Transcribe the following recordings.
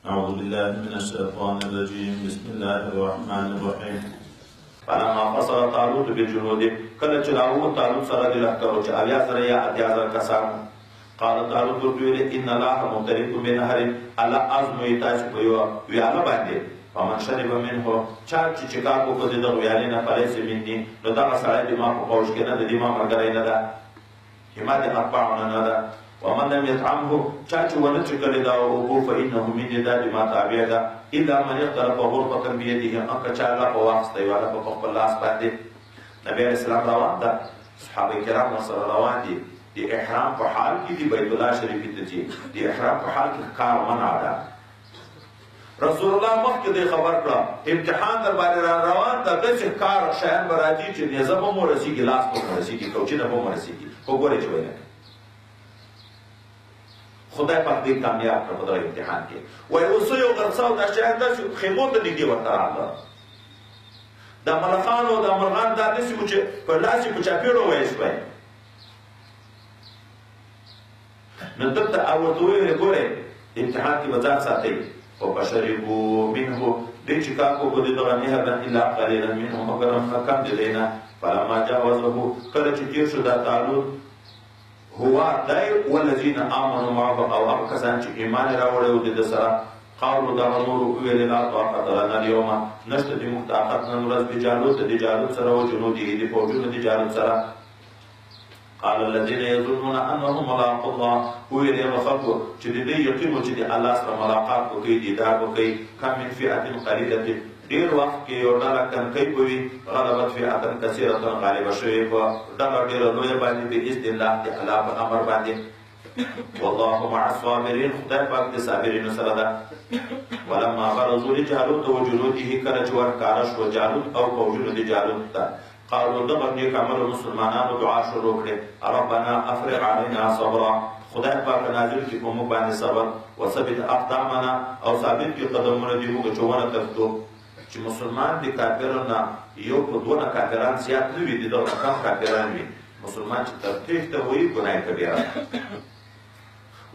أعوذ بالله من الشيطان الرجيم. بسم الله الرحمن الرحيم. فلما فصل طالوت بالجنود، کله چې راووت طالوت سره د لښکرو چې 70,000 یا 80,000 کسان، قال طالوت ورته ویل ان الله مبتليكم بنهر، الله ازموي تاسو په یوه ویاله باندې، فمن شرب منه، چا چې چکاک وکړ د دغه ویالې نه فلیس مني، نو دغه سړی د ما په فوج کې نه ده، د ما ملګری نه ده، ما د اتباعو نه نه ده. ومن لم يطعمه، چا چې ونه څکلې دا اوبو فإنه مني، دا د ما تابع ده، الا من اغترف غرفة بيده، که چا لپه واخیسته یوه لپه په خپل لاس باندې. نبي علیه السلام روان ده، صحابه کرام ورسره روان دي، د احرام په حال کې دي، بیت الله شریفې ته ځي، د احرام په حال کې ښکار منع ده. رسول الله مخکې دی خبر کړه، امتحان در باندې را روان ده، داسې ښکار شیان به راځي چې نیزه به مو رسېږي، لاس به مو رسېږي، کوچینه به مو رسېږي، خو ګورئ چې ویل خدای پاک دې کامیاب کړ په دغه امتحان کې. وایي اوس یو غرڅه او دا شیان داسې خیمو ته نږدې ورته راغله، دا ملخان او دا مرغان دا داسې وو چې په لاس یې په چاپېړو ویل شوی. نو دلته او ورته وویل ګورئ امتحان کې به ځان ساتئ. فشربوا منه، دوی چې کار وکړو د دغه نهر نه الا قلیلا منه، مګر هم کم د دی نه. فلما جاوزه، کله چې تېر شو دا طالوت، هو دی والذین آمنوا معه، او هغه کسان چې ایمان یې راوړی و د ده سره، قالو دغه نورو وویل لا طاقت لنا اليوم، نشته د موږ طاقت نن ورځ بجالوت، د جالوت سره، وجنوده، د فوجونو د جالوت سره. قال الذين يظنون انهم ملاقو الله، وویل هغه خلکو چې د دوی یقین و چې د الله سره ملاقات وکړي، دیدار وکړي، کم من فئة قلیلة، ډېر وخت کې یو ډله کمکۍ به وي، غلبت فئة کثیرة، غالبه شوې په ډله ډېره لویه باندې، باذن الله، د الله په امر باندې. والله مع الصابرین، خدای پاک د صابرینو سره ده. ولما برزوا لجالوت وجنوده، کله چې ورښکاره شو جالوت او فوجونو د جالوت ته، قالو دغه نیک عملو مسلمانانو دعا شروع کړې، ربنا افرغ علينا صبرا، خدای پاک نازل کړي په موږ باندې صبر، وثبت اقدامنا، او ثابت کړي قدمونه دې موږ چې ونه تښتو. چې مسلمان د کافرو نه یو په دونه کافران زیات نه وي، د دغه نه کم کافران وي، مسلمان چې تر تېښته وایي ګناه کبیره ده.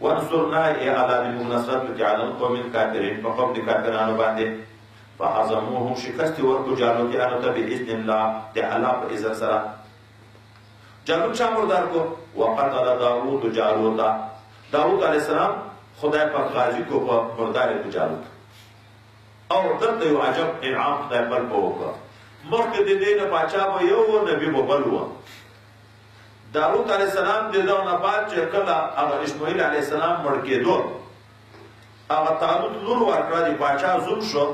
وانصرنا، ای الله دې موږ نصرت وکړي علی القوم الکافرین، په قوم د کافرانو باندې. فهزموهم، شکست یې ورکړو جالوتیانو ته باذن الله، د الله په اذن سره. جالوت چا مردار کړو؟ وقتل داود جالوتا، داود علیه السلام خدای پاک غازي کړو په مردار یې کړو جالوت. او دلته یو عجب انعام خدای بل په وکړ، مخکې د دې نه پاچا به یو و، نبي به بل و. داود علیه السلام د دغه نه بعد چې کله هغه اسماعیل علیه السلام مړ کېدو، هغه طالوت لور ورکړه، د پاچا زوم شو،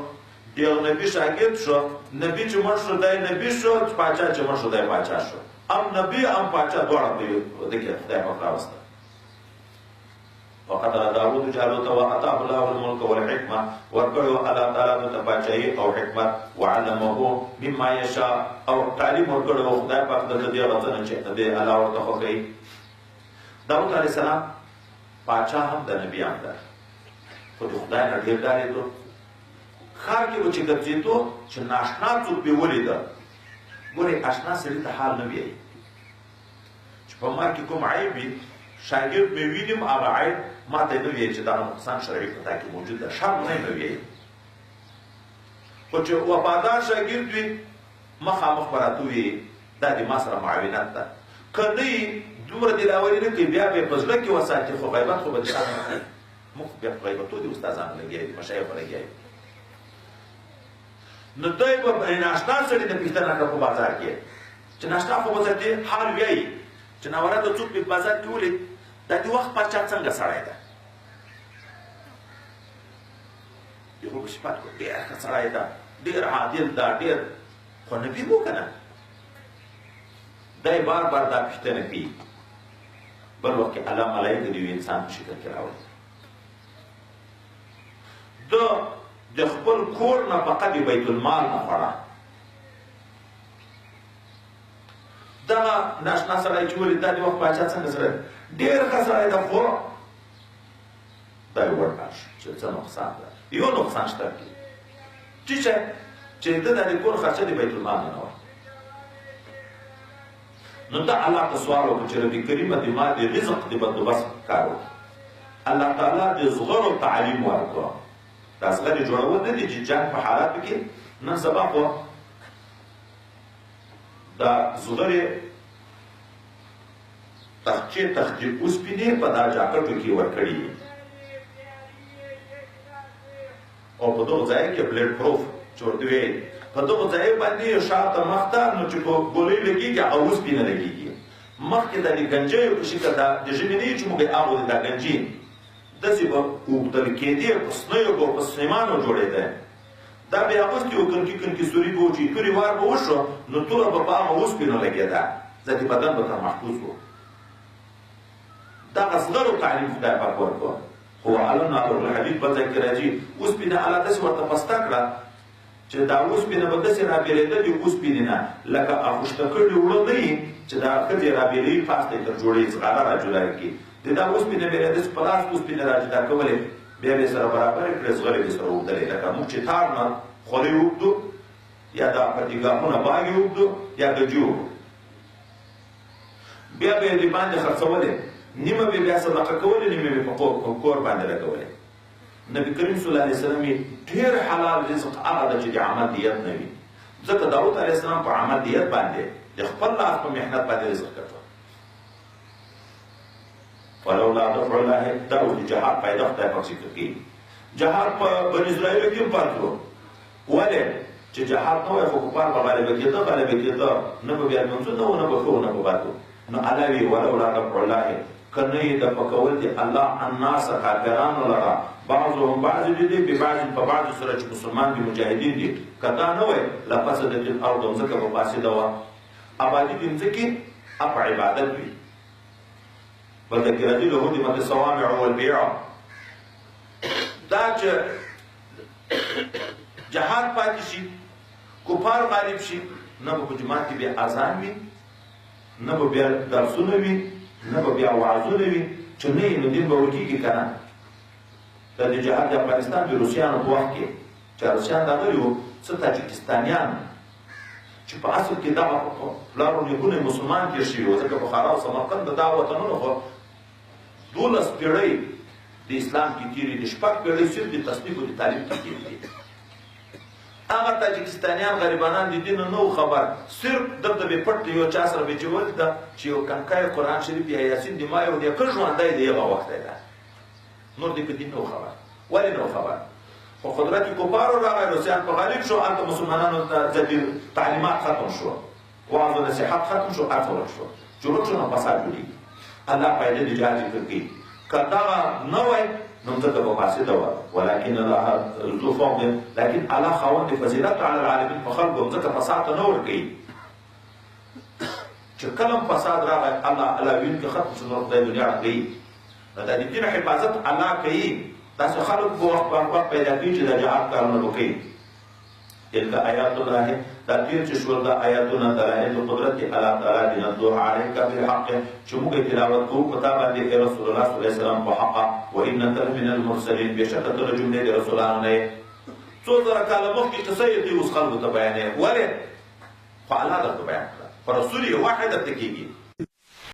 د یو نبي شاګرد شو، نبي چې مړ شو دی نبي شو، پاچا چې مړ شو دی پاچا شو، ام نبي ام پاچا دواړه په یو ده کې خدای پاک راوسته. وقتل داود جالوت واتاه الله الملک والحکمه، ورکړو الله تعالی ته پاچاهي او حکمت، وعلمه مما یشاء، او تعلیم ورکړو خدای پاک د دې هغه څه نه چې د الله ورته خوښوي. داود علیه السلام پاچا هم د نبي هم ده، خو د خدای نه ډېر ډارېدو. ښار کې به چې ګرځېدو چې ناشنا څوک پرې ولیده، ګورئ اشنا سړي ته حال نه ویایي، چې په ما کې کوم عیب وي، شاګرد مې وینم هغه عیب ما ته نه ویایي چې دغه نقصان شرعي په تا کې موجود ده، شرم نه نه ویایي. خو چې وفادار شاګرد وي مخامخ به راته ووایي دا د ما سره معاونت ده، که نه یي دومره دلاوري نه کوي، بیا به یې په زړه کې وساتي، خو غیبت خو به د چا نه کوي. موږ خو بیا په غیبتو د استادانو لګیا دي، مشایخو لګیا دي. نو دی به ناشنا سړي نه پوښتنه کړه په بازار کې، چې ناشنا خو به درته حال ویایي چې ناورده څوک په بازار کې ولید، دا د وخت پاچا څنګه سړی ده، د خلکو صفات کړو، ډېر ښه سړی ده، ډېر عادل ده، ډېر خو نبي وو که نه. دی بار بار دا پوښتنه کوي. بل وخت کې الله ملایکه د یو انسان په شکل کې راوړي، ده د خپل کور نفقه د بیت المال نه خوړه. دغه ناشنا سړی چې ولید دا د وخت پاچا څنګه سړی ډېر ښه سړی ده، خو دا یې وډار شو چې څه نقصان ده، یو نقصان شته پکې چې چې ده د کور خرچه د بیت المال نه وه. نو ده الله ته سوال وکړ چې رب کریمه د ما د رزق د بندوبست کار وکړي. الله تعالی د زغرو تعلیم ورکړ. دا زغرې جوړول نه دي چې جنګ په حالاتو کې. نن سبا خو دا زغرې تخچې تخچې اوسپنې په دا جاکټو کې ورکړي دي او په دغو ځای کې بلیډ پروف چې ورته وایي، په دغو ځای باندې شاته مخته نو چې په ګولۍ لګېږي هغه اوسپنه لګېږي. مخکې د دې ګنجیو په شکل دا د ژمي نه چې موږ یې اغوندې دا ګنجي داسې به اوږدل کېدې، په سنیو به په سیمانو جوړېده. دا به یې اغوستې وو، کنکي کنکي سوري به و، چې تورې وار به وشو نو توره به په هغه اوسپنو لګېده، ځکه بدن به تر محفوظ و. دغه زغرو تعلیم خدای پاک ورکړو. خو علمنا له الحدید بل ځای کې راځي اوسپنه الله داسې ورته پسته کړه چې دا اوسپنه به داسې رابېلېده د اوسپنې نه لکه اغوشته کړي اوړه نه وي چې دا ښځې رابېلوي پاس ته یې تر جوړې زغره را جدا کړي. د دا اوسپنه به یې داسې په لاس اوسپنه را جدا کولې، بیا به یې سره برابرې کړې، زغرې به یې سره اوږدلې. لکه موږ چې تار نه خولۍ اوږدو یا دا پتیګاهونه باګې اوږدو یا ګجي اوږدو، بیا به یې دې باندې خرڅولې، نیمه به بیا صدقه کولې، نیمه به په کور باندې لګولې. نبی کریم صلی الله علیه وسلم یې ډېر حلال رزق هغه ده چې د عمل دیت نه وي، ځکه داود علیه السلام په عمل دیت باندې د خپل لاس په محنت باندې رزق ګټو. ولولا دفع الله، دا اوس د جهاد فایده خدای پاک ذکر کوي. جهاد په بني اسرائیلو کې هم فرض و، ولې چې جهاد نه وای خو کفار به غالبه کېده، غالبه کېده نه به بیا لمونځونه وو، نه به ښه وو، نه به بد وو. نو الله وایي ولولا دفع الله، که نه یې دفع کول دي الله الناس کافرانو لره بعضهم بعض دي دي ببعض په بعضو سره چې مسلمان دي مجاهدین دي، که دا نه وای لفسدت الارض، مځکه به فاسده وه. آبادي د مځکې په عبادت وي. بل ځای کې راځي لهدمت الصوامع والبيع. دا چې جهاد پاتې شي، کفار غالب شي، نه به په جومات کې بیا اذان وي، نه به بیا درسونه وي، نه به بیا وعظونه وي، چې نه یې نو دین به ورکېږي که نه. دا د جهاد د افغانستان د روسیانو په وخت کې چې روسیان راغلي وو، څه تاجکستانیان چې په اصل کې دغه پلارو نیکونه یې مسلمان تېر شوي وو، ځکه بخارا او سمرقند د دا وطنونو خو 12 پېړۍ د اسلام کې تېرې دي، 6 پېړۍ صرف د تصنیف او د تعلیم کې تېرې دي. هغه تاجکستانیان غریبانان د دین نه وو خبر، صرف دلته به پټ یو چا سره به چې ولیده چې یو کنکای قرآن شریف یا یاسین د ما یو نیکه ژوندی دی هغه وخت دی، دا نور دې په دین نه وو خبر. ولې نه وو خبر؟ خو قدرت کفارو راغی، روسیان په غالب شو، هلته مسلمانانو ته تعلیمات ختم شو، وعظ و نصیحت ختم شو، هر څه ورک شو. چې ورک شو نو فساد جوړېږي. الله فایده د جهاد ذکر کوي، که دغه نه وای نو مځکه به فاسده وه. ولکن الله ذو فضل، لکن الله خاوند د فضیلت علی العالمین، په خلکو مځکه فساد ته نه ورکوي. چې کله هم فساد راغی الله علاوین کې ختم شو، نور خدای دنیا ړنګوي. نو دا د دین حفاظت الله کوي. داسې خلک به وخت په وخت پیدا کوي چې د جهاد کارونه به کوي. تلک آیات الله، دا تېر چې شول دا آیاتونه دلایل د قدرت دي الله تعالی دې نتلوها علیک بالحق، چې موږ یې تلاوت کوو په تا باندې ای رسول الله صلی الله علیه وسلم په حقه، وانک لمن المرسلین، بېشکه ته له جملې د رسولانو نه یې. څو زره کاله مخکې قصه یې دوی اوس خلکو ته بیانوي، ولې؟ خو الله درته بیان کړه، په رسول یې وحی درته کېږي.